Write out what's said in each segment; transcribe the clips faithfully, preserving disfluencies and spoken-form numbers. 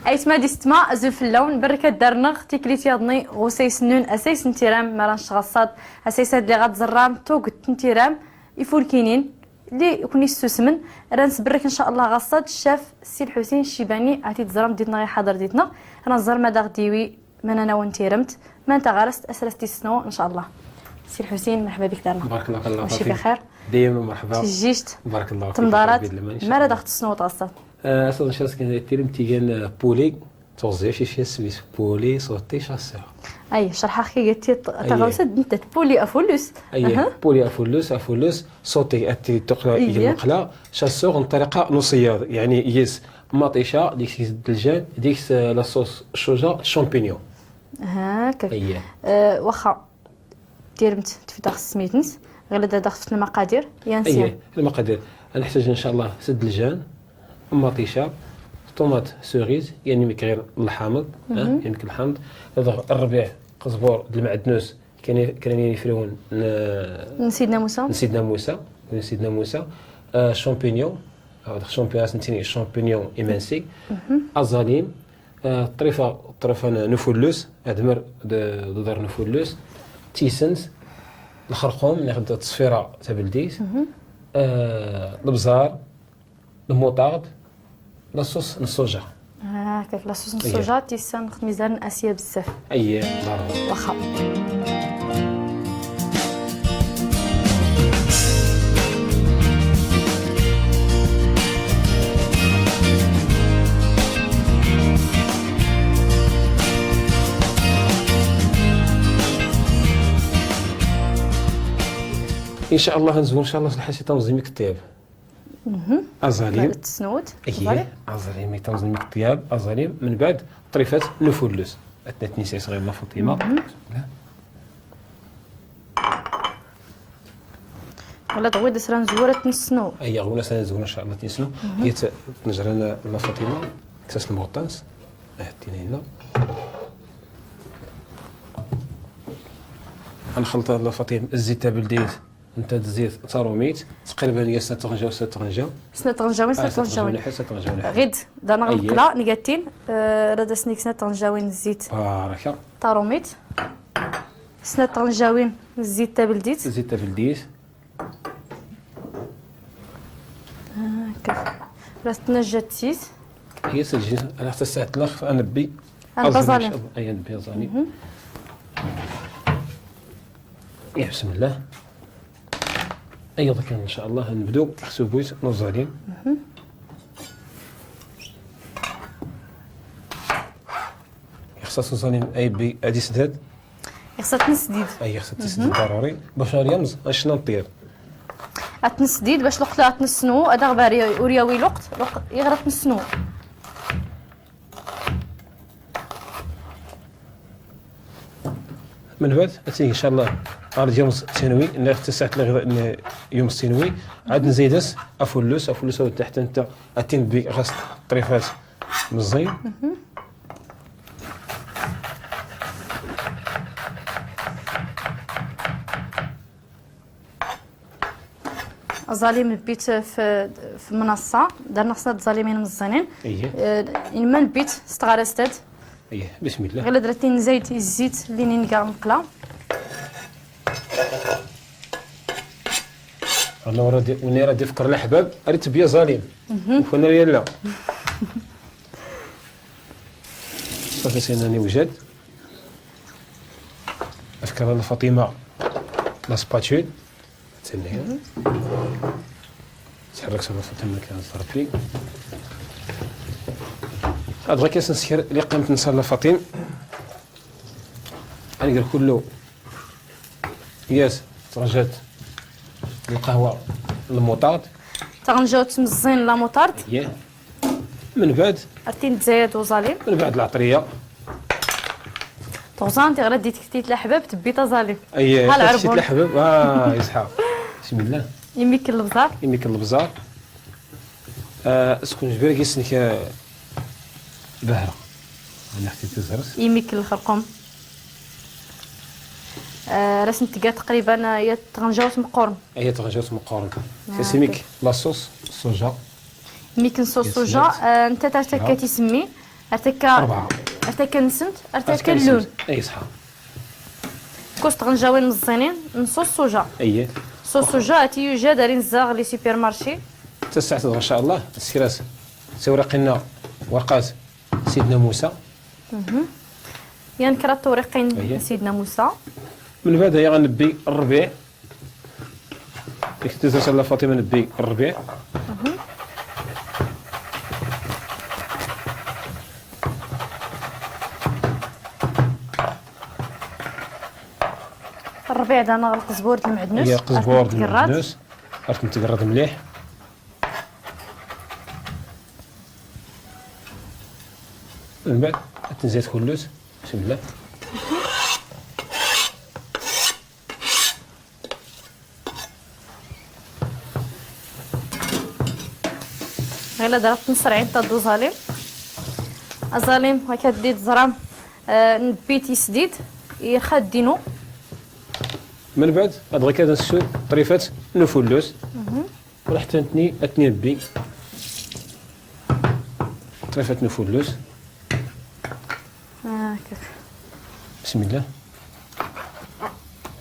Aytma d istma, azul fell-awen, berrkat darnɣ tiklit yaḍni ɣ usayes-nnun, asayes n tiram, mara nec ɣaṣṣaḍ asayes-ad-li ɣad ẓerram tugdt n tiram ifulkinin li kwn-issusmen. Ra nsberrk ncallah ɣaṣṣaḍ ccaf Ssi Lḥusin Ccibani, ad-t-id-ẓerram d-itnɣ iḥaḍr d-itnɣ, ra nẓer ma d-aɣ-d-iwi mananaw n tiremt, man taɣarast asra s-tissnw ncallah. Ssi Lḥusin, merḥba bik darnɣ. Bark llah fik. Maci bxir? Dayem merḥba. Tijjict. Bark llah fik. Temḍarat. Mara d-aɣ-tissnwḍ ɣaṣṣaḍ? Assaḍ ncallah s-kan tiremt igan puli, tuɣzi acic yasmis puli, sauté, chasseur. Ay, cerḥ-aɣ-k iga tiṭ taɣawsa d-ntat, puli afulus. Ay, puli afulus, afulus, sauté, ati-tuqla igan lqla, chasseur n ṭṭriqa n uṣeyyaḍ, yaɛni yes, maṭica, deg-s ljan, deg-s la sauce soja, champignon. Hakk. Ay. Waxa. Tiremt tfut-aɣ s tesmit-ns, ɣilad ad-aɣ-tfut lmaqadir, ya Nsya. Ay, lmaqadir. Ad neḥtaǧ ncallah sedd ljan, maṭica, ṭumaṭ cerise, yaɛni imik ɣir lḥamḍ, yaɛni imik lḥamḍ, ad-aɣ-rbiɛ qeẓbur d lmeɛdnus, kra n yifriwen n, n Sidna Musa. N Sidna Musa, n Sidna Musa, champignon, ad-aɣ-champignon, ad-as-ntini champignon imansi, aẓalim, ṭṭrifa, ṭṭrifa n ufullus, admer d, d uḍar n ufullus, tisent, lxerqum, neɣ d ttṣfira tabeldit, lebẓar, lmuṭard, la sauce n ṣṣuja. Hakk, la sauce n ṣṣuja, tisent, mizan n Asya bzzaf. Ayya, ḍarur. Waxa. Ncallah ad-nzwir ncallah s lḥasi tamẓi imik ṭṭyab. Aẓalim. Aẓalim imik tamẓi imik ṭṭyab, aẓalim, mbeɛd ṭṭrifat n ufullus. Ad-tnat-nni s-isɣir la Faṭima. Ɣilad ɣwid asra nzwir ad-t-nsnu. Ayya, ɣwid asra nzwir ncallah ad-t-nsnu. Yat tnejra n la Faṭima, ksas lmuɣṭa-ns. Ad-t-tina. Ad-nxelṭ la Faṭima zzit tabeldit, nta zzit tarumit, taqriban ya snat tɣenjaw, snat tɣenjaw. Snat tɣenjawin, snat tɣenjawin. Ɣid, darnɣ lqla, ngattin, rad as-nig snat tɣenjawin zzit. Baraka. Tarumit. Snat tɣenjawin n zzit tabeldit. Zzit tabeldit. Hakk. Ras tnejjat tis. Yes, ad-nbbi aẓalim. Ay, ad-nbbi aẓalim. Ya, bismillah. Ayya, ncallah ad-nbdu s ubuyt n uẓalim. Ixṣṣa-t uẓalim aybi ad-isdad. Ixṣṣa ad-t-nsdid. Ay, ixṣṣa ad-t-nsdid ḍaruri. Bac ar yamẓ, ad-ncna nṭṭyab. Ad-t-nsdid, bac lweqt ad-t-nsnu, ad-aɣ-bari ur yawi lweqt, lweqt iɣer ad-t-nsnu. Mbeɛd, ad-t-nig ncallah, ar yamẓ tinwi, nna ixṣṣa-t lɣida n yamẓ tinwi, ad-nzid-as afullus, afullus ad-t-nbbi ɣas ṭṭrifat. Meẓẓin. Aẓalim nbbi-t f, f mnaṣṣa, darnɣ snat tẓalimin meẓẓinin. Inma nbbi-t s tɣarast-ad. Ɣilad rat-t-nzid i zzit lli nga nqla. Win rad ifkr laḥbab, ar itbbi aẓalim. Ufan ar yalla. Ṣafi, sin-nni wjad. Afkr la Faṭima la spatule. Tenna. Tḥerrek la Faṭima kan ẓerbi. Ad ɣa-k-as-nskr liqamt n la Faṭima. Ad-ngr kullu. Yes, tɣenjawt n lqahwa n lmuṭard. Taɣenjawt meẓẓin n la moutarde. Yah. Mbeɛd. Ar t-nzid uẓalim. Mbeɛd lɛeṭriya. Tuɣẓant iɣer ad d-tktit laḥbab tbbi-t aẓalim. Ay, ha lɛerbun. Laḥbab. Ah, iṣḥa. Bismillah. Imik n lebẓar. Imik n lebẓar. Ah, skun jbir gis-nnek, ah, bahra. Ana xti tizres. Imik n lxerqum. Ah, ras ntga taqriban, ah, ya tɣenjawt meqqoren. Ay, ya tɣenjawt meqqoren. Ah, s imik la sauce soja. Imik n sauce soja, ah, nta tartakka tisemmi. ارتكا. أربعة. ارتكا نسنت، ارتكا اللون. اي صحا. كوست غنجاوين مزينين، نصوص صوجا. ايه. صوص صوجا، تي يوجد دارين زاغ لي سوبر مارشي. تسعة ان شاء الله، السكراس. سي ورقنا ورقات سيدنا موسى. مهم. يا نكرا الطوريقين أيه. سيدنا موسى. من بعد هي غنبي الربيع. ديك التزوج لا فاطمة نبي الربيع. مهم. الربيع دا نغلق زبورة المعدنوس. هي قزبور المعدنوس. عرفت نتقرض مليح. من بعد تنزيت كلوس. بسم الله. غير ضربت نص عين تاع الدوزاليم. ازاليم هكا ديت زرام، آه، نبيت يسديد، يخدينو. من بعد، ادغي كذا نسو طريفات نفلوس. ورحت نتني اتنين بي. طريفة نفولوس. آه، هكاك. بسم الله.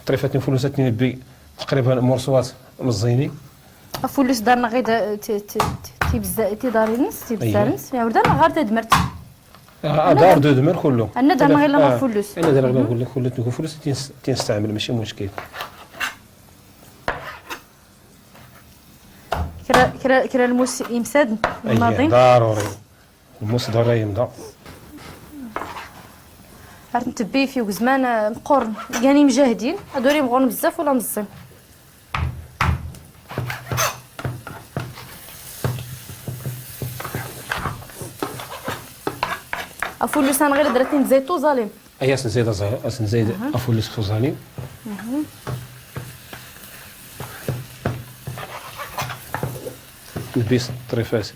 طريفة نفولوس اتنين بي. تقريبًا مورسوات مزينين. افولوس دارنا غير دا-، ت-، ت-، ت-، تيبزا-، تيدارينس، تيبزارنس. أيه. يا وردان غير تدمرت. آه، أنا دار دا-، دو دمر كله. أنا دارنا غير لما آه. فولوس. أنا دارنا غير كله، كله تنكو فولوس تينس-، تينستعمل، ماشي مشكل. كرا، كرا، كرا الموس يمسد أيه، الماضي. ضروري. الموس ضروري يمضى. عرفت نتبي فيه وزمان، آه، مقرن. يعني مجاهدين. هادو اللي مغرن بزاف ولا مزين. افولوس انا غير درتي نزيتو ظالم. ايا سنزيد، اسنزيد افولوس فوزاني. البيس طريفات.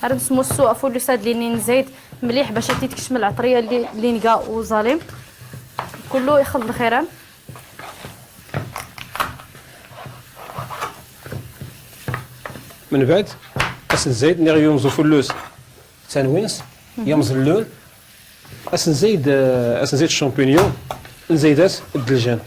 هاد نسمو السوء فول يساد ليني نزيد مليح باش تيتكشم العطريه اللي، اللي نقا وظالم. كله يخلط الخيران. من بعد اسنزيد نغيوم زو فلوس تنوينس يوم زلول. اسنزيد، آه، اسنزيد الشامبينيون، نزيدات الدلجان.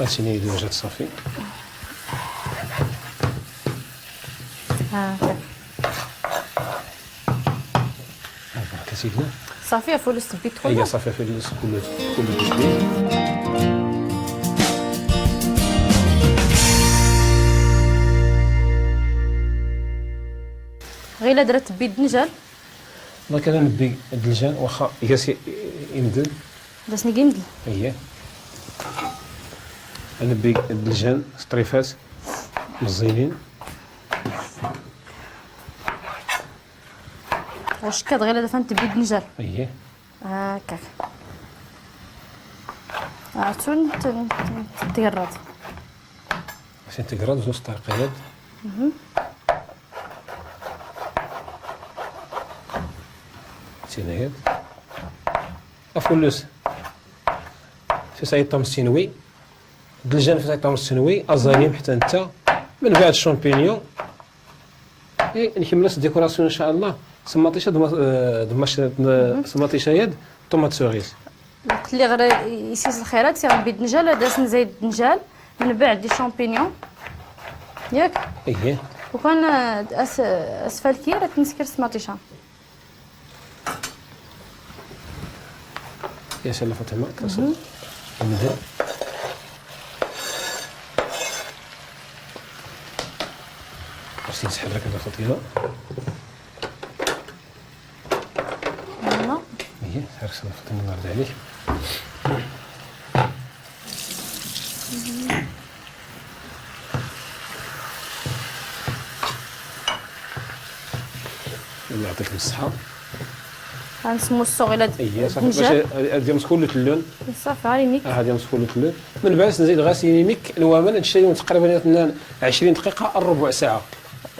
هاتيني يدو جات صافي. ها، هاك. هاك سيدنا. صافي، فول السبيت كله. ايا صافي، فول السبيت كله، كله تشبيه. غير لا درت بيد نجال. ما كان نبي الدلجان، واخا ياسي يمدد. داس نيجي يمدد. اييه. نبي الدلجان، سطريفات، مزينين. واش كاد غير هذا فهمت بيد نجر؟ اييه. هاكاك. عرفتو نت-، نت-، نتقرض. عشان تقرض زوج طرقيات. مهم. سينيد. افولوس. في سايد طمس سينوي. دلجان في سايد طمس سينوي. ازاليم حتى انت. من بعد الشامبينيون. إيه، نكمل الديكوراسيون إن شاء الله. سماطيشة دما-، آه، دماش-، سماطيشة يد، طوماط سوريز. قلت لي غير يسيس الخيرات، سي غنبي دنجال، داس نزيد دنجال، من بعد دي شامبينيون. ياك؟ إيه. وكان، آه، أس-، أسفل كي راه تنسكر سماطيشة. يا سلام فاطمة، كنصب. نبدا. خصني نسحب لك هاد الخطيرة. يلا. هي، سير خصني نخدم النار عليك. الله يعطيكم الصحة. غنسمو السوغ الى د-، اييه صافي، دنجال. باش هادي مسكولة اللون. صافي، هاني ميك. آه، هادي مسكولة اللون. من بعد نزيد غاسين ميك الوامن، هادشي اللي تقريبا يتنان عشرين دقيقة، الربع ساعة.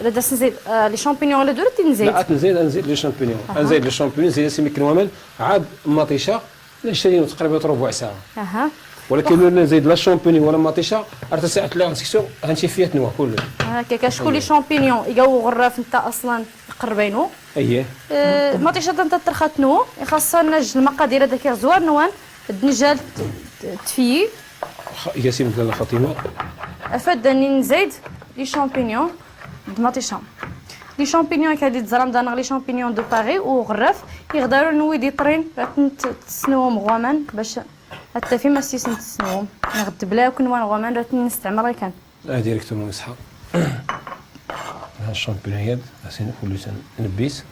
لا، داس نزيد، آه، لي شامبينيون ولا درت نزيد؟ لا، نزيد، نزيد لي شامبينيون. أها. نزيد لي شامبيونيون، نزيد سي ميك الوامن، عاد مطيشة، نشتري تقريبا ربع ساعة. أها. ولكن وخ- لو نزيد لا شامبينيون ولا مطيشة، ارتسعت لا سكسيون، هانشي فيها تنوى كله. هكاك، شكون لي اييه. شامبينيون؟ يقاو غرف انت اصلًا قربينو. اييه. آه، مطيشة انت ترخاتنو، خاصة نج المقادير هذاك زوار نوان، الدنجال ت-، ت-، تفيي. خ-، ياسين بن فاطمة. افاد اني نزيد لي شامبينيون دمطيشة. لي شامبينيون كادي تزرم دانغ لي شامبينيون دو باري وغرف، يغدارو نوي دي طرين، راتن ت-، تسنوهم غوامان باش حتى في ما سيسن تسنوهم. نغد بلا كنوان غوامان راتن نستعمل غير كان. اه، ديريكتومون نسحق. ها الشامبينيون هاد، اسين كل سنة نبيس.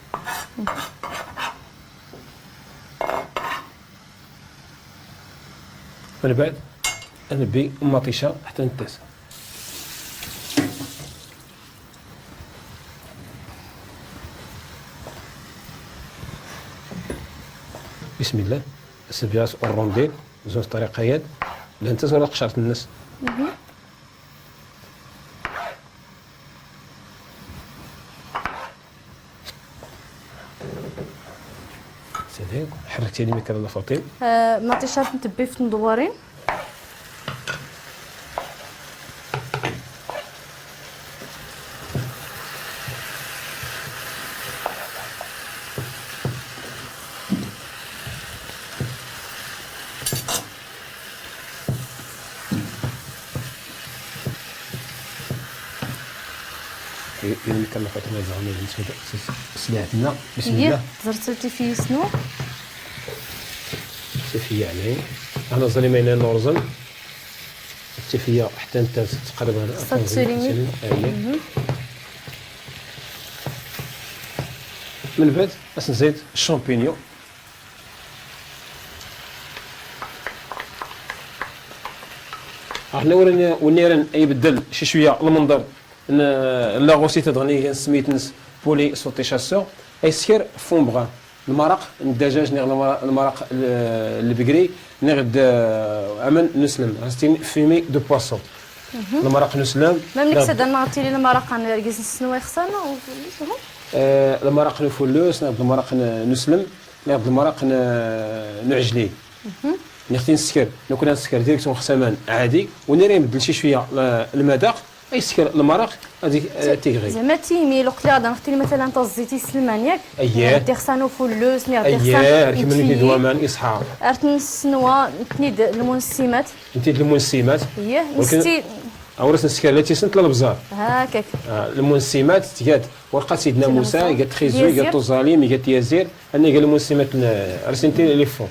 من بعد نبي مطيشة حتى نتاس. بسم الله. سبياس الرونديل، زوج طريقة يد. لان تزور قشرة الناس. سيدي، حركتي لي ميكرا فاطين. آه، ما تيشارت نتبي في ندوارين. يمكن نحط هنا زعما سمعتنا. بسم الله. زرتو تيفيسنو. تيفيا عليه. انا زالي ما ينال نورزن. تيفيا حتى انت تقريبا. صات سوليني. اييه. من بعد باش نزيد الشامبينيون. راح نورن ونيرن يبدل شي شويه المنظر. ن-، لا غوسيت دغني سميت نس بولي سوتي شاسور. ايسكر فون بغا المرق الدجاج نغ المرق، المرق ال-، البقري نغد، آه، امن نسلم غاستين فيمي دو بواسون. المرق نسلم. ما ملك نغد سدنا غتيلي المرق انا رقيز نسنو يخسرنا و-، آه، المرق نفولوس نغد المرق ن-، نسلم. ناخد المرق ن-، نعجليه. نختي نسكر، لو كنا نسكر ديريكتومون خص امان عادي، ونري نبدل شي شويه ل-، المذاق، يسكر المرق، هذيك، آه، تيغي. زعما تيمي لو قلت لي غادا نختي مثلًا تاع الزيت يسلمان ياك؟ اييه. غادي خصانو فولوس، ني غادي خصان اييه، كيما نتفيي. نتي دوامان اصحى. ارت نسنوا نتنيد المنسمات. نتيد المنسمات. اييه، ولكن نستي. اورس نسكر لا تيسنت لا البزار. هاكاك. آه، المنسمات تيات ورقه سيدنا موسى، يات خيزو، يات طوزاليم، يات يزير. أنا قال موسمة ن-، رسمتي لي فون.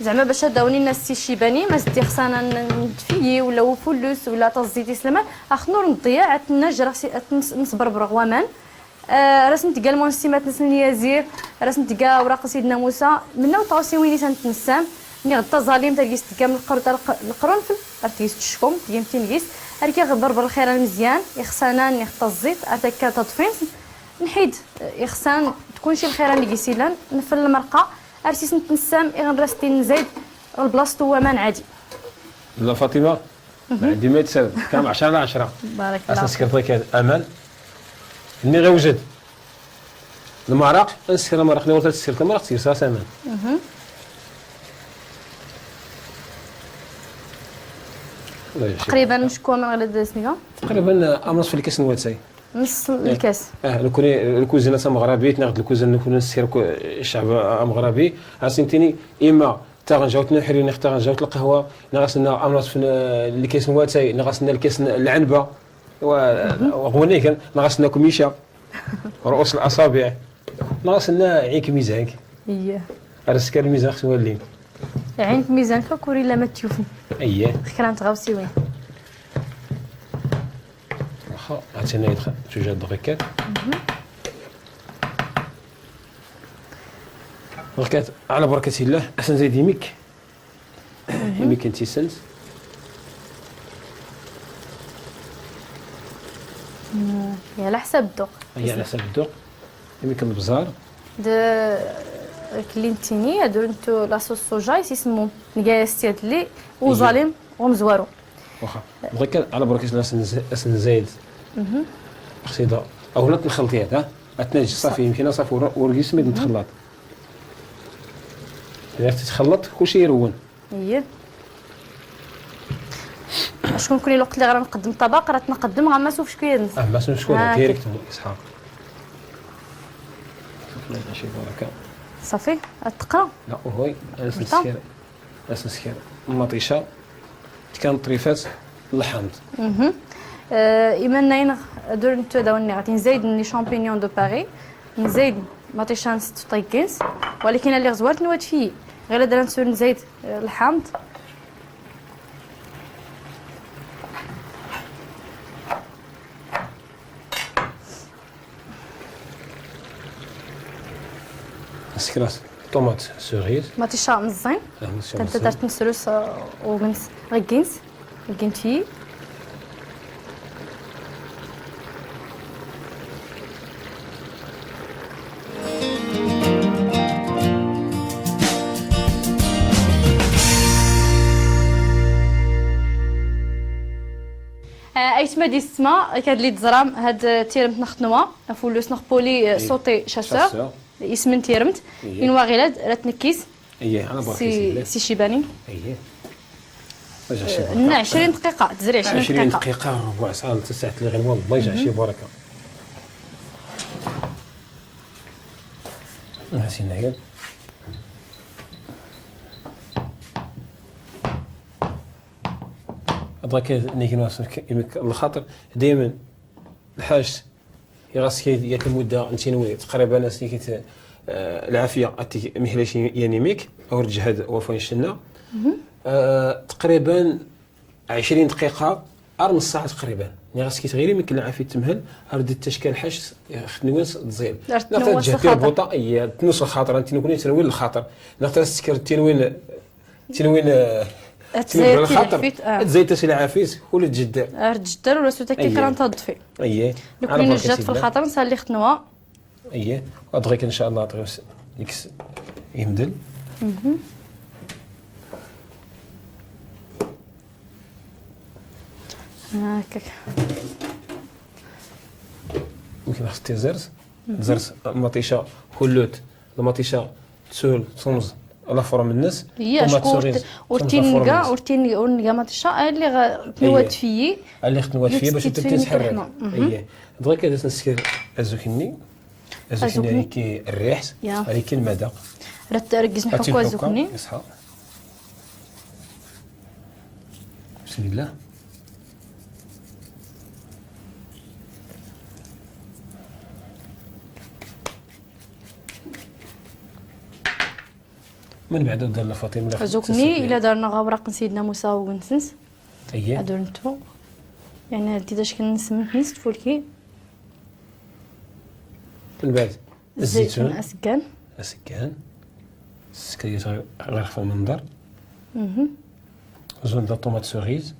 زعما باش هداوني الناس تيشيباني، ما زدتي خصانا ن-، نتفيي ولا وفلوس ولا تزيتي سلمان، أخ نور نضيع، عتنجر، خصي أتنس-، نصبر برغوامان. آه، رسمت كاع المونسيمات نسن يزير، رسمت كاع وراق سيدنا موسى، منا وطاوسي ويني سنت نسام، ني غدا ظالم تلقيس كامل القر-، تلق-، القرنفل، أرتيس تشكم، تيم تينجيس، أركي غبر بالخير المزيان، يخصانا ني غدا الزيت، أتاكا تطفين، نحيد، إخسان تكون شي الخيرة اللي قيسيلان، نفل المرقة، أرسيس نتنسام، إغن راستين نزيد، البلاصتو ومان عادي. لا فاطمة، ما عندي ما يتسال، كام عشرة على عشرة. بارك الله أساس فيك. كرطيك أمل. إني غير وجد. المرق، نسكر المرق، نورت تسكر المرق، تسير ساس أمل. الله يشفيك. تقريبًا مشكوة من غير الدسمية. تقريبًا أمر في الكاس نواتساي. نص الكاس. اه، لو كوني، الكوزينة مغربية، ناخد الكوزينة، نكون نسير كو-، الشعب مغربي. عرفتيني، إما تا غنجاوت نحري، نخ تا غنجاوت القهوة، نغسلنا أمراض في ن-، الكاس نواتاي، نغسلنا الكاس ن-، العنبة، و-، وغوني كان، نغسلنا كميشة، رؤوس الأصابع، نغسلنا عينك ميزانك. إيه. راسك الميزان خصو يولي. عينك ميزانك كوري لا ما تشوفني. إيه. خكران تغاوسي وين. واخا، عرفتي أنا يدخل توجد دقيقات. دقيقات على بركة الله، أحسن زيد يميك. يميك أنت سنت. مم، يا على حساب الذوق. هي على حساب الذوق. يميك البزار. د-، كلينتيني، هادو نتو لاصوص صوجا، يسمو نقايا ستيادلي، وزاليم، ومزوارو. واخا. بغيت كان على بركة الله سنز-، سنزايد. أختي دا. أو لا تنخلطي هذا. أتناج صافي، يمكن صافي ور-، ورقي سميد نتخلط. إلا تتخلط، كلشي يرون. إيه. شكون كوني الوقت اللي غادي نقدم الطبق، راه تنقدم غا ما سوف شكون. اه، ما سوف شكون، آه، ديريكت إسحاق. شي بركة. صافي، التقرا. لا، هوي، أنا سنسكر. أنا سنسكر. مطيشة. كان طريفات الحامض. مهم. آه، إما ناين دور نتو داوني غادي نزيد لي شامبينيون دو باري، نزيد مطيشة نست طيكنس، ولكن اللي غزوات نوات فيه، غير درا نسور نزيد، آه، الحامض. سكراس طوماط سوريز. مطيشة مزين. آه، مطيشة تنت مزين. درت نسروس، آه، وغنس، غينس، غينتي. آه، أيتما دي ستما، كاد لي تزرام، هاد تيرمت نخت نوا، فولوس نخ بولي، آه، إيه. سوتي شاسور. شاسور. اسم تيرمت. إيه. إنوا غيلاد، راتنكيس. إيه، أنا بركي سي، سي شيباني. إيه. رجع شي بركة. لا، عشرين دقيقة، تزري عشرين دقيقة. عشرين دقيقة، ربع ساعة، ثلاث ساعات اللي غير والله يجي شي بركة. ها سينا غير. هضرك نيجي نوصل ك-، يمك الخاطر دايمًا الحاج يغاس كي يات المدة نتنوي تقريبًا أسني كت-، آه، العافية أتي مهلش يعني ميك أو رجهد وفا نشنا. آه، تقريبًا عشرين دقيقة، أر نص ساعة تقريبًا. ني غاس كي تغيري ميك العافية تمهل، أر دي التشكال حاش خدني وين تزيل. أر نقطة تنوس تجهتي الخاطر. البوطة، إيه، تنوس الخاطر، أنت نكوني تنوي الخاطر. نقطة سكر تنوين تنوين، آه، تنوين بالخاطر. تزيت تسيل عافيت، آه. تزيت تسيل عافيت، كل الجدة. آه، الجدة ولا سوتا كي أيه. كران تضفي. أيه. لو كنا نجات في الخاطر نسال لي ختنوا. أيه. وأدغيك إن شاء الله، أدغيك يكس يمدل. مهم. هكاك. ممكن ناخذ تيزرز. مهم. زرز مطيشة، كلوت. المطيشة تسول تنز على فرم الناس، هي وما شكون تسولينز ورت-، ورتين نقا، ورتين نقا، ورتين نقا مطيشة، اللي غ-، تنوات أيه. فيي. اللي خت نوات فيها باش تبدا تسحر. مهم. أيه. دغيا كذا تنسكر أزوكني. أزوكني. أزوكني. هذيك الريح، يا. هذيك المذاق. رت-، ركز نحكو أزوكني. يصحى. بسم الله. من بعد دار فاطمة، لا أزوكني تسمح لي. إلا دارنا غا وراق سيدنا موسى ونسنس. أيه. أدور نتو. يعني، هادي داش كنسمن نس تفولكي. من بعد الزيتون. الزيتون أسكان. أسكان. السكرية غير خفا من دار. مهم. زون دا طوماط سوريز.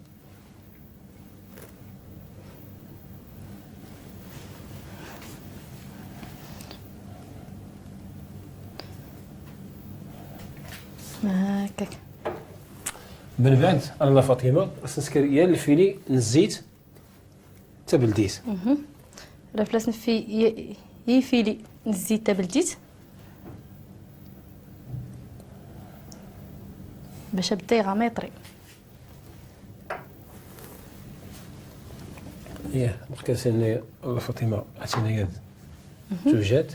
هكاك. من بعد، أنا فاطمة، أسنسكر يا الفيلي نزيت تبلديت. مهم. راه فلاس نفي ي-، يفيلي نزيت تبلديت. باش أبدا يغميطري. إيه، بقيت سني فاطمة، عطينا يد. مهم. زوجات.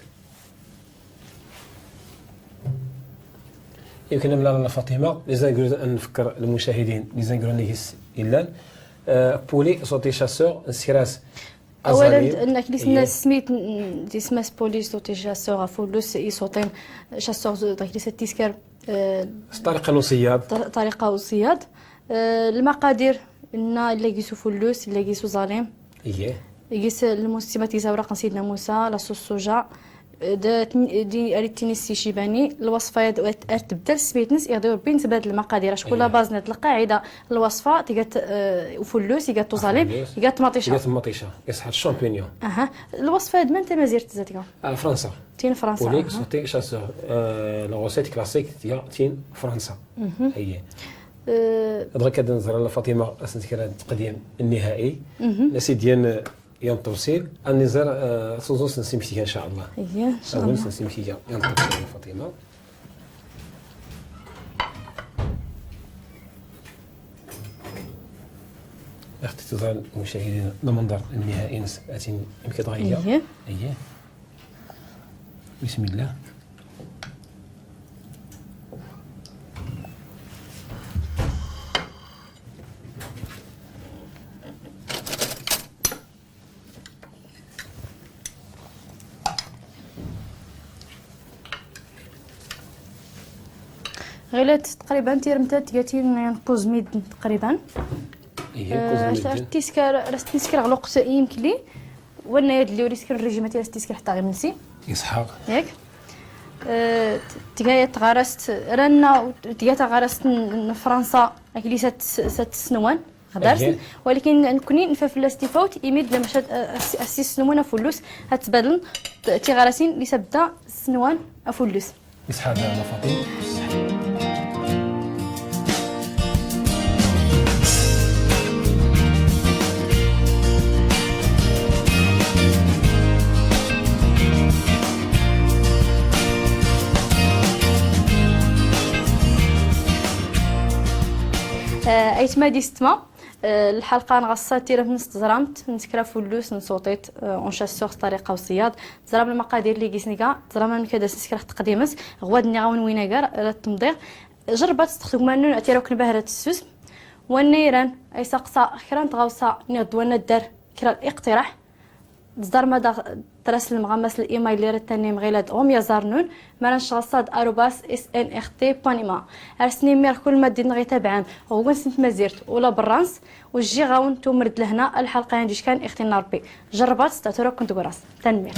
يمكن نملا لنا فاطمة، لي زانكرو نفكر المشاهدين، لي زانكرو نيكس إلان. آه، بولي، صوتي شاسور، سيراس. أولاً، أزاليم. إنك لي سنا إيه. سميت، ن-، دي سماس بولي، صوتي شاسور، فولوس، إي صوتين، شاسور، زو-، داك لي ستيسكر. آه، طريقة نصياد. ط-، طريقة وصياد. آه، المقادير، إنا إلا يقيسو فلوس، إلا يقيسو ظالم. إيه. يقيس المسلمات يقيس أوراق سيدنا موسى، لاصوص صوجا، دي اريتيني السيشيباني الوصفه يد ارتبدل سميتنس يغدي ربي نتبادل المقادير شكون لا باز نت القاعده. الوصفه تيغات افولوس يغات توزاليب يغات مطيشه يغات مطيشه يصحى الشامبينيون. اها. الوصفه يد من تمازيرت زاتيغا؟ فرنسا. تين فرنسا وليك صوتي شاس. لو غوسيت كلاسيك تيا تين فرنسا. هي. دغيا كدنزر على فاطمه اسنت كرا التقديم النهائي. نسي ديال يوم التوصيل اني زر سوزوس نسيم فيها ان شاء الله. اييه ان شاء الله نسيم فيها يوم التوصيل فاطمه. اختي تظهر المشاهدين المنظر النهائي نس اتين يمكن تغير. اييه. بسم الله. غيلات تقريبا تيرمتات ياتين يعني بوز ميد تقريبا. ايه بوز ميد. تيسكر راس تيسكر غلوق يمكن لي. وانا يد اللي وريسكر الرجيمات راس تيسكر حتى غير منسي. اسحاق. ياك. تيغايا تغارست رانا تيغايا تغارست فرنسا اكلي ست ست سنوان. هدرت. ولكن نكوني نفا فلاس تيفاوت يميد لما شاد السيس نمونه فلوس هتبادل. تيغارسين اللي سبدا سنوان افلوس. اسحاق على فاطمه. ايتما ديستما. الحلقه نغصات تيرا في نص تزرامت نسكرا فلوس نصوطيت اون شاسوغ طريقه وصياد. تزرام المقادير اللي قيسنيكا تزرام من كذا سكرا تقديمس. غواد نغاون ويناغر لا تمضيغ. جربت تخدم منو نعتي روك نبهرة السوس. والنيران اي سقسا خيران تغوصا نغدونا الدار. كرا الاقتراح. تزرام دا ترسل مغمس الايميل اللي رتني مغيلة اوم يزارنون. مرن شغصاد اروباس اس ان اخ تي بوان ايما. ارسني مير كل ما دين غي تابعان غوان سنت مزيرت ولا برانس. وجي غاون تومرد لهنا الحلقه عندي شكان اختي نربي. جربات ستاتورا كنت قراص تنمير.